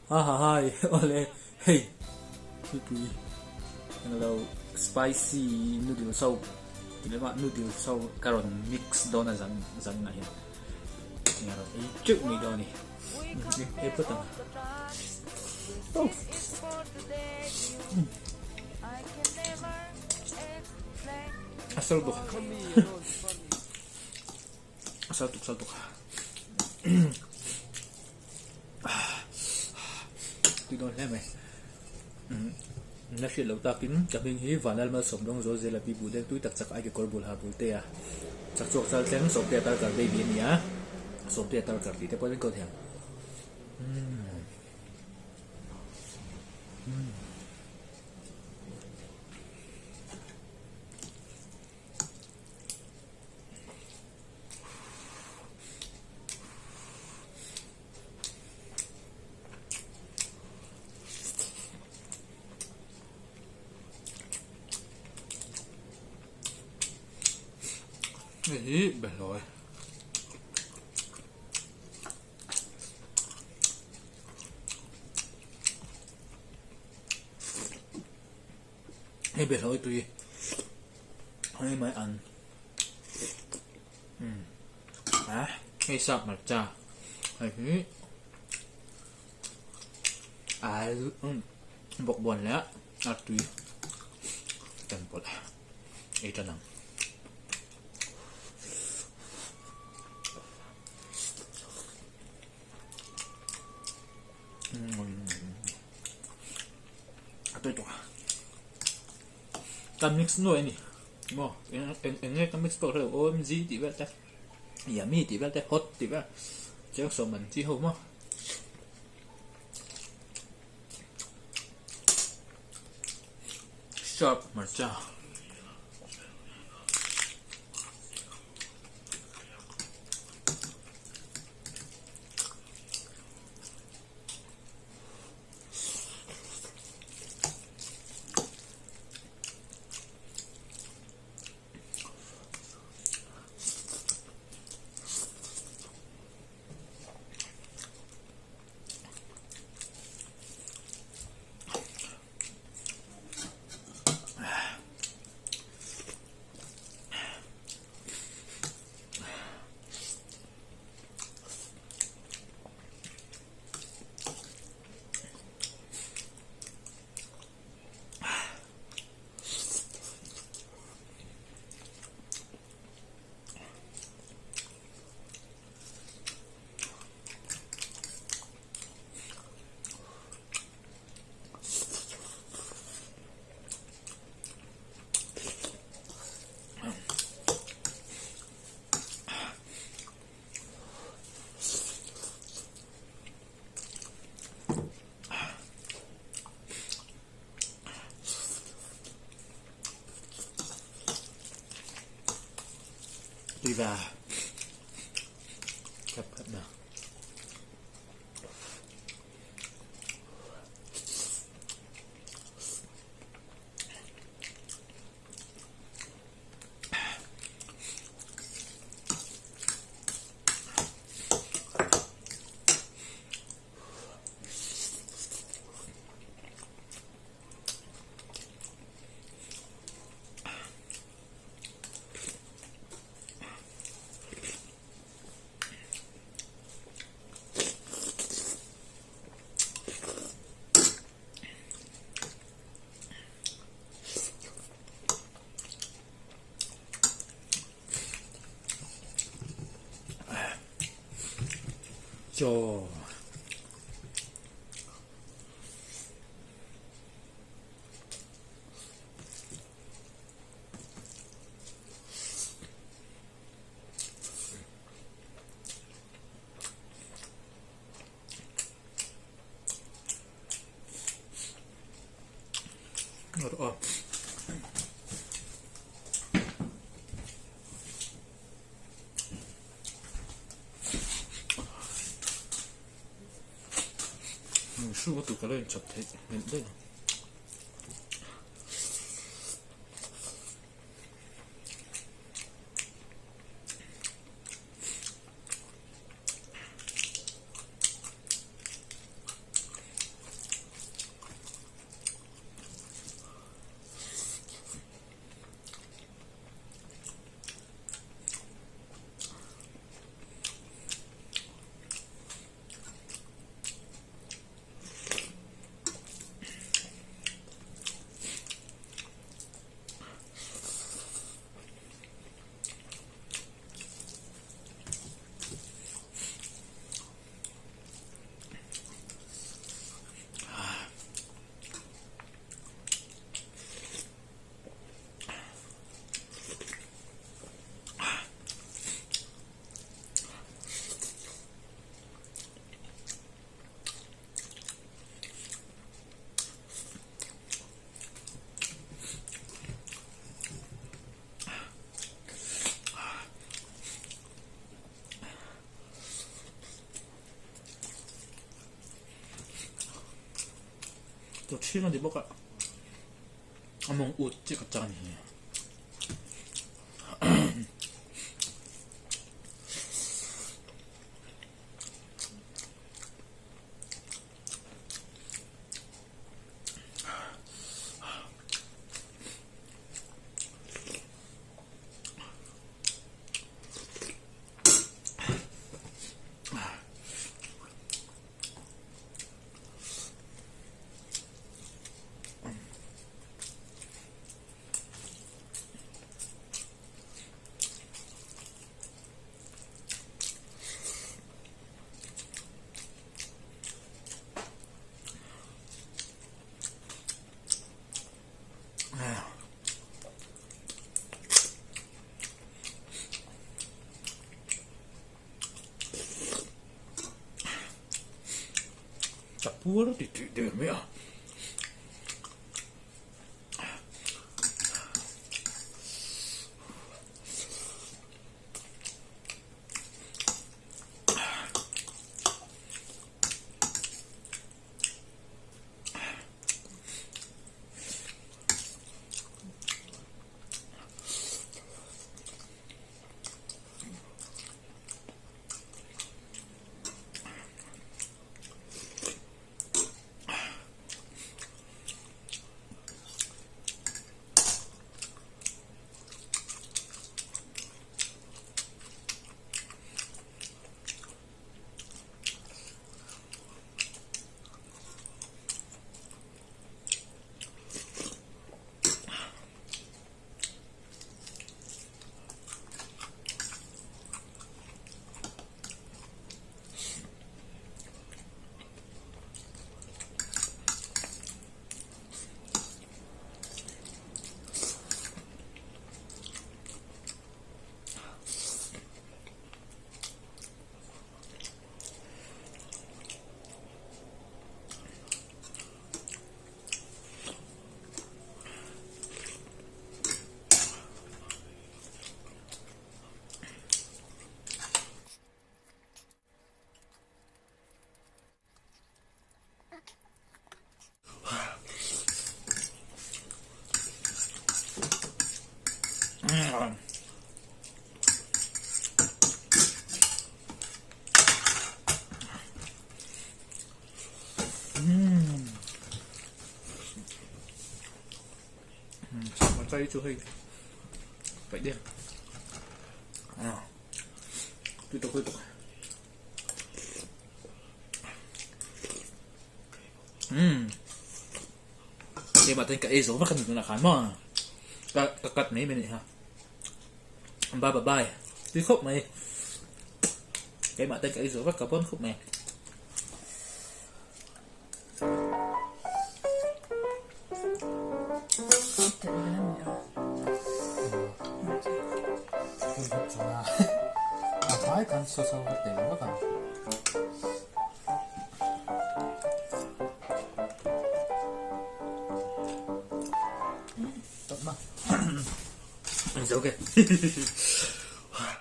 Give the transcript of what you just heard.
Ha ha hai awle hei mipui englo spicy noodle so tih leh mah noodle so ka rawn mix dawn a zan zan ah hian eng a rawn ei teuh mai dawn a ni ei phawt ang oh a sal bawk a sal tuk sal tuk. Tui dawn hle mai. Na hriat loh takin ka hming hi Vanlal Malsawm dawng zual zel a pi bu deng tui tak chak ai kekawr bul ha bul te a chak chhuak chal thleng Sawmtea Tarkar baby a ni a Sawmtea Tarkar tih te pawh in ko thei ang. Hei hi behlawi hei behlawi tui hei mai an umm a hei sap hmarcha hei hi alu umm bawkbawn leh a tui kan pawlh ei tan ang. A tui tawh a ka mix nuai a ni maw eng eng eng nge ka mix pawh hrelo OMG tih vel te yummy tih vel te hot tih vel chiang sawm an chi ho maw. Sharp hmarcha. Tui va khep khep na. Chaw. Hru tur ka lo inchawp theih hmelh daih ang. Chaw ṭhing a ni bawk a, a mawng ut chiah ka chak a ni hi. Ka puar ti tih der mai a. Chay chu hei paih deuh tui tawk tui tawk umm keimah ten ka ei zawk vek a ni tunah khan maw ka ka cut mai mai a nih kha bye bye bye tui khawp mai keimah ten ka ei zawk vek ka pawn khawp mai. It's okay.